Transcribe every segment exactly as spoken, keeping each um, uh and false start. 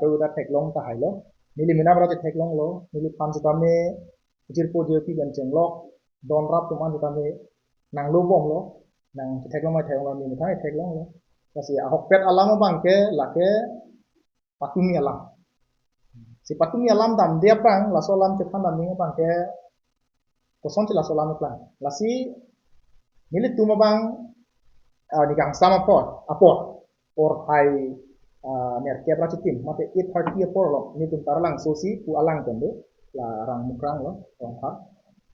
uda theklong tahai lo. Neli mena bra theklong lo. Neliphan sitame jirpo jirpi pen chenglok don rap atum an sitame nanglo bomlo. Nang theklong mai theklong lo, neli methang theklong lo. Lasi ahokpet alam abangke lake patumi alam. Si patumi alam damde aphrang, laso alam chethan damji abangke kosonsi laso alam keklang. Lasi nelitum abang, ah, nikangsam apor, apor, porphai, ah, nerkep ra chitim, mate eight thirty apor lo, nelitum Taralangso si pu alang pen do, la Rang Mukrang lo, Rongphar.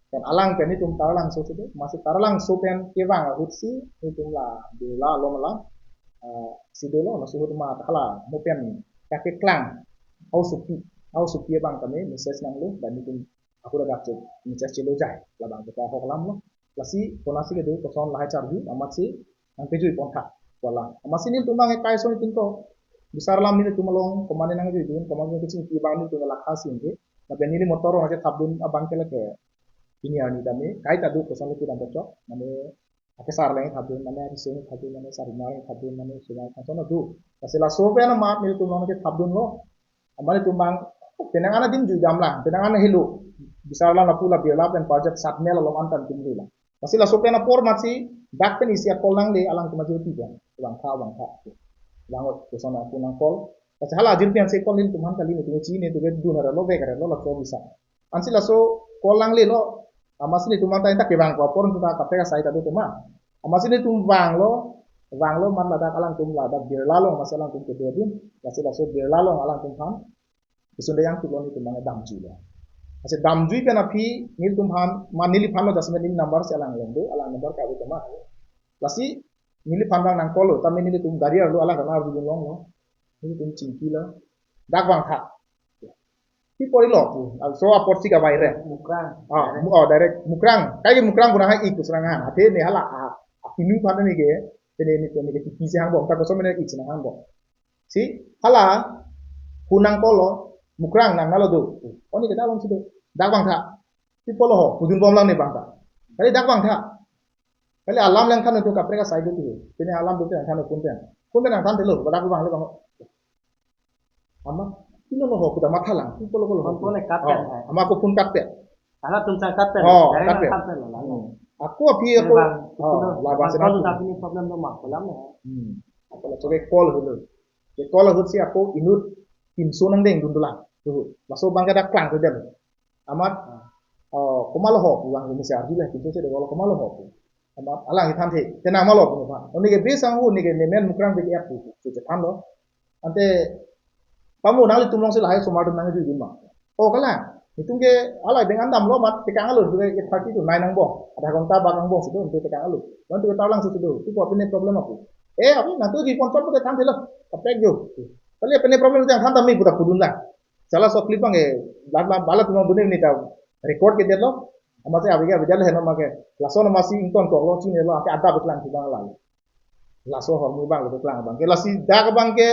Pen alang pen nelitum Taralangso si do, amatsi Taralangso pen kevang ahut si nelitum la Birla along alam, ah, si dolo, laso ahut amat hala mo pen kakeklang, hausopi, hausopi abang kami message nanglo, dan nelitum ahut adak chot message chelo jai, labang kita ahok alam lo. Lasi konatsi kedo koson lahai charju, amatsi nangpejui pon tha pu alang. Amatsi nelitum abang kai ason tingko, bisar alam nelitum along, komatne nangjuidun, komatne kechingki abang nelitum lakha si ke. Lapen neli motor along aja thapdun abangke lake pini arni tame, kaita do koson lake dam chok, mane akesar along thapdun, mane ariseng thapdun, mane sarimar thapdun, mane sumar thapdun do. Lasi laso pen amat nelitum along ke thapdunlo. Amat nelitum abang, penang an adim jui damlang, penang an helo. Bisar alam lapu la Birla pen Parjat Satmel along an tan tum dula. Lasi laso pen apor amatsi, dak pen isi a-call nangle, alangtum ajirpi pen. Vangtha, vangtha. Vang-ot, koson apu nang-call. Lasi hala ajirpi ansi call nelitum aphan kali, nelitum chini, nelitum dun arlo, vek arlo, laso bisar. Ansi laso call nanglelo, amatsi nelitum anta inta kevang ko apor nelitum ta kaprek asai ta do tema. Amatsi nelitum vanglo, vanglo amat ladak alangtum ladak Birla along, amatsi alangtum kedo din, lasi laso Birla along alangtum aphan, isun dayang tulo nelitum mane damjuilo. Lasi damjui pen aphi nelitum aphan, ma neliphan lo dasmen neli number si alang along do, alang number ka do tema. Lasi neliphan abang nang-call lo, tame nelitum gari arlo alang kana arjulong lo. Nelitum chingkilo. Dak vangtha. Pi apor lo pu. So apor si kavai re. Mukrang. Ah, direct. Mu-, oh, direct. Mukrang. Kaike Mukrang puna hai ik kusrang ha. Athe ne hala, ah, apinu aphan ne ke. Te ne ne ne ke tipi si hangbom. Ta koson mene ik si nanghangbom. Si hala, pu nang-call lo. Mukrang nang nalo do. Oh, ne ke dak along si do. Dak vangtha. Pi apor lo ho. Pudun bomlang ne vangtha. Kali dak vangtha. Kali alam lang than tu kaprek asai do tu. Pini alam tu than tu pun pen. Pun pen nang than telo, badak bang le bang. Amat, pilo lo ho, kuda matha lang, pilo lo ho. Phone, phone cut pen, oh, eh. Amat ko phone cut pen. Ala tum sang cut pen. Oh, direct cut pen. Cut pen lo, lalu. Hmm. Ako aphi ako, bang, oh, itu lo, labang bang, senang kalau tu. Tapi ni problem tu mah, problem ya. Hmm. Ako laso ke-call helo. Ke-call ahut si ako inut pinso nangdeng dun dolang. Tu. Laso abangke dak klang tu dam. Amat, oh, komat lo ho pu, bang misi arjuleh, pintu si dolo komat lo ho pu. Amat alang ithanthe, tenang malo pu, bang. Oh, ne ke bes anghu, ne ke nemen Mukrang B K F pu, pu chethanlo. Ante, pamu nanglitum along si lahai osomar atum nangjuidun ma. Oh, kalang. Itum ke alai beng an damlo amat tekang alo, tu eight thirty tu nine angbong. Adha ghonta bak angbong si do, ante tekang alo. Wan tu Taralangso si do. Tu ko aphi ne problem apu. Eh, aphi nangtuji pon chot pu thanthelo. Kaprek jo. Kali aphi ne problem than tame pu ta pudun lang. Sala so clip abang, eh, bla bla bala tum bune ni ta record kedetlo. Amatsi abike abike le heno make. Laso amatsi ingtonkoklo, chinilo, ake adap keklang si bang lalo. Laso ahormu abang lo keklang abangke. Lasi dak abangke,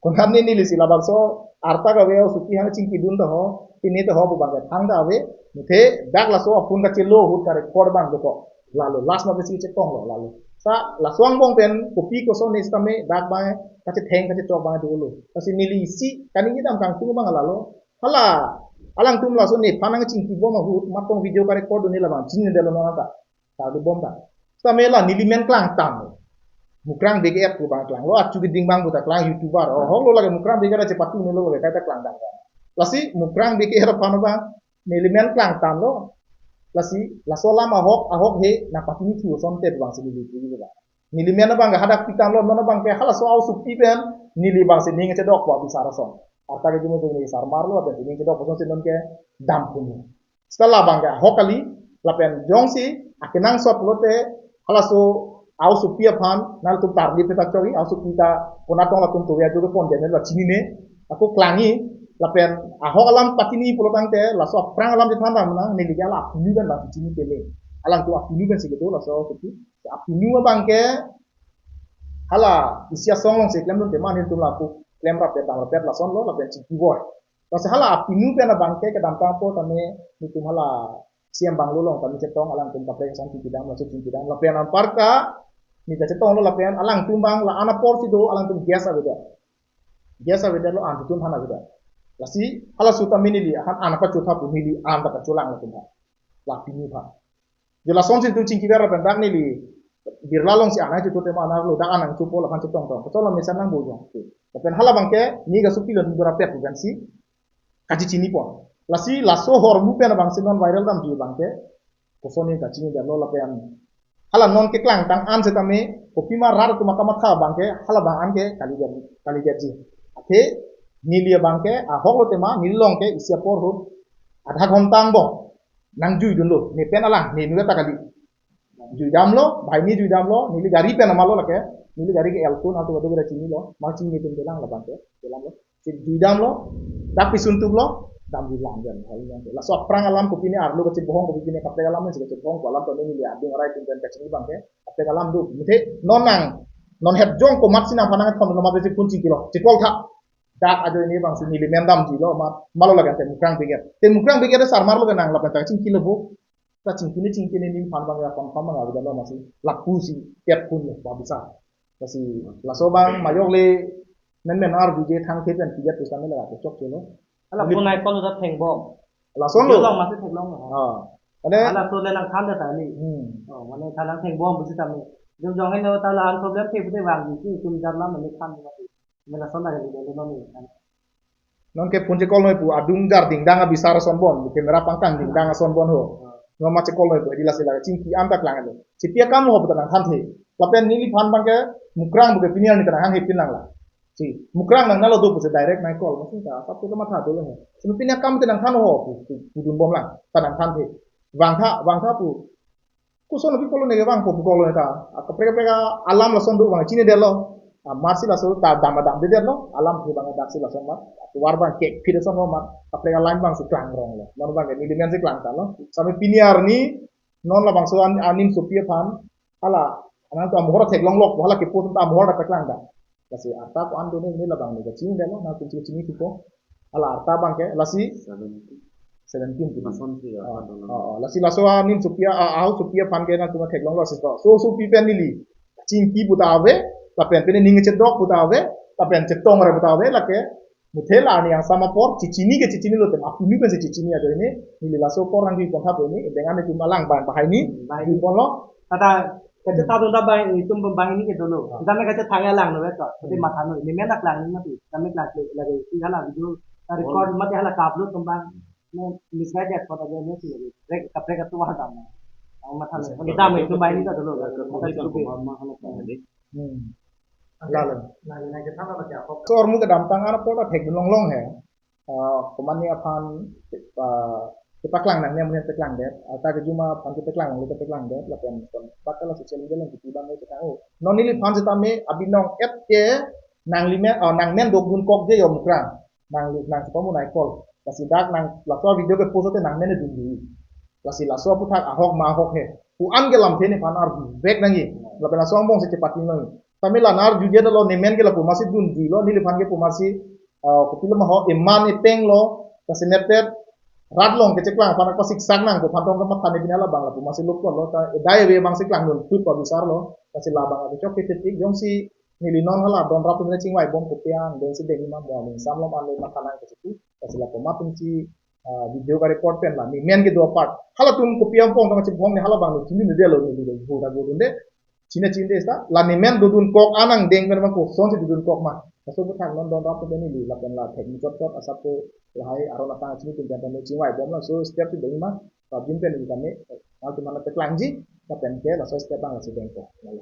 konat ne neli si labangso arta kave, hausopi hang chingkidun ta ho, pini ta ho pu abangke thang ta ave. Muthe dak laso aphone kachelo ahut ka-record abang dokok. Lalo, last ma besi chetonglo, lalo. Sa, laso angbong pen, kopi koson ne sitame, dak abang, kachetheng, kachechok abang dolo. Lasi neli isi, kaningje dam kangtung abang lalo. Hala, alangtum laso nephan nangchingkibom ahut, matong video ka-record dun ne labang, chinine dolo nonta. Tardibom ta. Sitame la, neli men klangtam. Mukrang B K F pu abang klanglo, achu keding abang pu ta klang YouTuber. Oh, hok lo lake Mukrang B K F chepatu ne lo, kaita klangdam. Lasi, Mukrang B K F aphan abang, neli men klangtamlo. Lasi, laso alam ahok, ahok he, nangpatini thu asonte abang si neli thu abang. Neli men abangke hadak pitanglo, non abangke halaso hausopi pen, neli abang si ning chedok po bisar ason. Arta ke jumu jumu ni sarmar lo, pen ning chedok po ason si non ke dam punu. Seta labangke ahok kali, lapen jongsi, akenangsot lote, halaso hausopi aphan, nangtum tardi peta chori, hausopi ta, konatong latum tuya juga pon dene la chinine, ako klangji, lapen ahok alam patini pulo tangte, laso aphrang alam chethan dam nang, neli ke la apinu pen bang chini tele. Alangtum apinu pen si kedo, laso hausopi. Apinu abangke, hala, isi asong along si klemdun tema nelitum lapu, klem rapet, dam rapet lason lo, lapen chingkibom. Lasi hala apinu pen abangke kedamtang apor tame nelitum hala C M bungalow along tame chetong, alangtum kaprek ason chingkidam, laso chingkidam. Lapen anparta, ne ta chetonglo lapen alangtum abang la-an apor si do, alangtum guest avedet. Gas avedetlo, an chotun aphan avedet. Lasi halaso tame neli aphan an pachotha pu, neli an ta pacholang lo tum aphan. La pini aphan. Jo lasonsi tum chingki ver pen dak neli birla alongsi an chotu tema an arlo, dak an nangchopo, laphan chetongtong. Kacholo mesen nang bojong. Lapen hala abangke ne kasopi lo, dora pet pu pensi kachechinipon. Lasi laso ahormu pen abangsi non viral damji abangke, koson ne kachinidetlo lapen hala non keklangtang an setame, kopima rat atum akamatha abangke hala abang an ke kalidet, kalidetji. Athe neli abangke ahok lo tema, neli along ke isi apor ahut adha ghonta angbong nangjuidunlo, ne pen alang, ne nue ta kali. Juidamlo, banghini juidamlo, neli gari pen amalo lake, neli gari ke Alto, Alto kadokave chinilo, ma chini tum kelang labangke, kelang lo. Si juidamlo, dak pisun tuplo, damjuilang jan, hal yang. Laso aphrang alam kopine arlo kachebohong, kopine kaprek alam si kachebohong, ko alam tame neli adung arai tum pen kachini abangke, kaprek alam do. Muthe non nang, non het jong komatsi nangphan nangthon lo, mate si phone chingkilo, chikol tha. Dak ajoine abangsi neli men damjilo, ma, malo lake Temukrang Brigade. Temukrang Brigade sarmar lo ke nang lapen ta chingkilo bo. Ta chingkini chingkini neliphan abang ya confirm abang avedet lo, masi lapusi tet phone lo, ba bisa. Lasi laso abang majok le men men arju je thangthe pen pidet pusitame la chokchelo. Hala Neli- phone ai call ta thengbom. Lason Yo lo. Long masi theklong lo. Ah. Ane Hala so le nangthan ta ni. Hmm. Oh, mane than nangthengbom pusitame. Jong jong heno ta la an problem the pute vangji, itum jar lam mane than mati. Mane lason la le le non ni. Nonke phone chekol noi pu, adung jar dingdang abisar ason bon, camera pangkang dingdang ason bon ho. Nonma chekol noi pu, hedi lasi lake chingki an ta klang lo. Chipi akam ho puta nangthanthe. Lapen neliphan abangke Mukrang puke pini arni ta nanghanghepin lang la. Si, Mukrang nangnalo do pusi direct nang call. Maksudnya, sab tu kamatha dolo he. Sino pini akam te nangthan ho pu, pu, pudunbom lang. Ta nangthanthe. Vangtha, vangtha pu. Koson api kolo ne vangpo pu kolo ne ta. Ah, kaprek kaprek alam lason do vang chinidetlo. Ah, masi laso ta dam dam dedetlo. Alam ke abang daksi lason ma. Tovar abang kekphit ason ma. Kaprek alam abangsi klangrong lo. Non abangke neli men si klangtanglo. Same pini arni non labangso an, anim sopi aphan. Hala, nangtum amohor theklong lok, hala kepu atum ta amohor ta paklangdam. Lasi arta ko-an do ne, ne labang ne kachinidetlo, nangtum chini thupo. Hala arta abangke, lasi Seventeen. Seventeen pu. Lason ke Ah, apa dolo? Ah, ah. Lasi laso anim sopi, ah, ah, sopi aphan ke nangtum theklonglo, lasi to. So, sopi pen neli chingki puta ave, lapen pen ning chedok puta ave, lapen chetong ra puta ave, lake muthe la arni angsam apor, chechini ke chechinilo tem, apuni pensi chechini ajoine, neli laso apor nangjuipontha pu ne, dengan itum alang abang banghini, Banghini. Juiponlo. Tata, kachetha dun ta banghini, itum banghini ke dolo. Ah. Sitame kachethang alang lo beto. Tadi Hmm. matha noi, ne men ta klang ni mati, sitame klang kle lagi, si hala video, ta record Oh. mati hala ka-upload tum abang, ne misguided kota ajoine si lagi. Kaprek, kaprek atu wah dam. Ang matha lo. Bisa. Kita mai itum banghini ta dolo. Ya, Mata kemudian cukup. Mama hala ka ni. Hmm. Oke. Lalo. Nah, ini kita apa ya? Kok So ahormu kedamtang an apor ta theklonglong he. Ah, komatne aphan, ah, kepaklang nangne amonit paklangdet. Arta kejuma aphan kepaklang, lo kepaklangdet. Lapen kon bakal social media along kiti abang kepaklang. Oh, non neliphan sitame abinong et ke nanglimen, ah, nangmen dokdun kok je yo Mukrang. Nangli, nangchepamunai call. Lasi dak nang laso video ke post te nangmen dunji. Lasi laso aputhak ahok ma ahok he. Pu-an ke lamthe nephan arjuvek nangji. Lapen laso angbongsi chepateng nangji. Tame la nang arjudetlo, ne men ke lapu masi dunjilo, neliphan ke pu masi, ah, kopilo ma ho, eman epeng lo, kasi nepet, rat along kecheklang aphan pasiksak nang, pu aphan tong kamatha ne pini labang lapu masi lok lo, ta edai ave abangsi klangdun thut pa bisarlo, kasi labang ave chok ke titik, jongsi neli non hala don rap tum chingvaibom kopi an, densi dengji ma mo, ning samlom an le matha nang kesitu, kasi lapu ma tumsi, ah, video ka-record pen la, ne men kedo apart. Halatum kopi angbong tang chibong ne hala abang lo, chini ne delo ne delo, bo da bo dun de. Chini chini de sta, la ne men dodun kok an nangdeng pen ma kosonsi dodun kok ma. Laso aputhak non don rap pen neli, lapen la thek ni chot chot asap ko lahai aron atang chini tum pen pen chingvaibom laso step si dengji ma, rap jin pen neli kame, nangtum aphan paklangji, lapen ke laso step abang lasi dengpo. Lalo.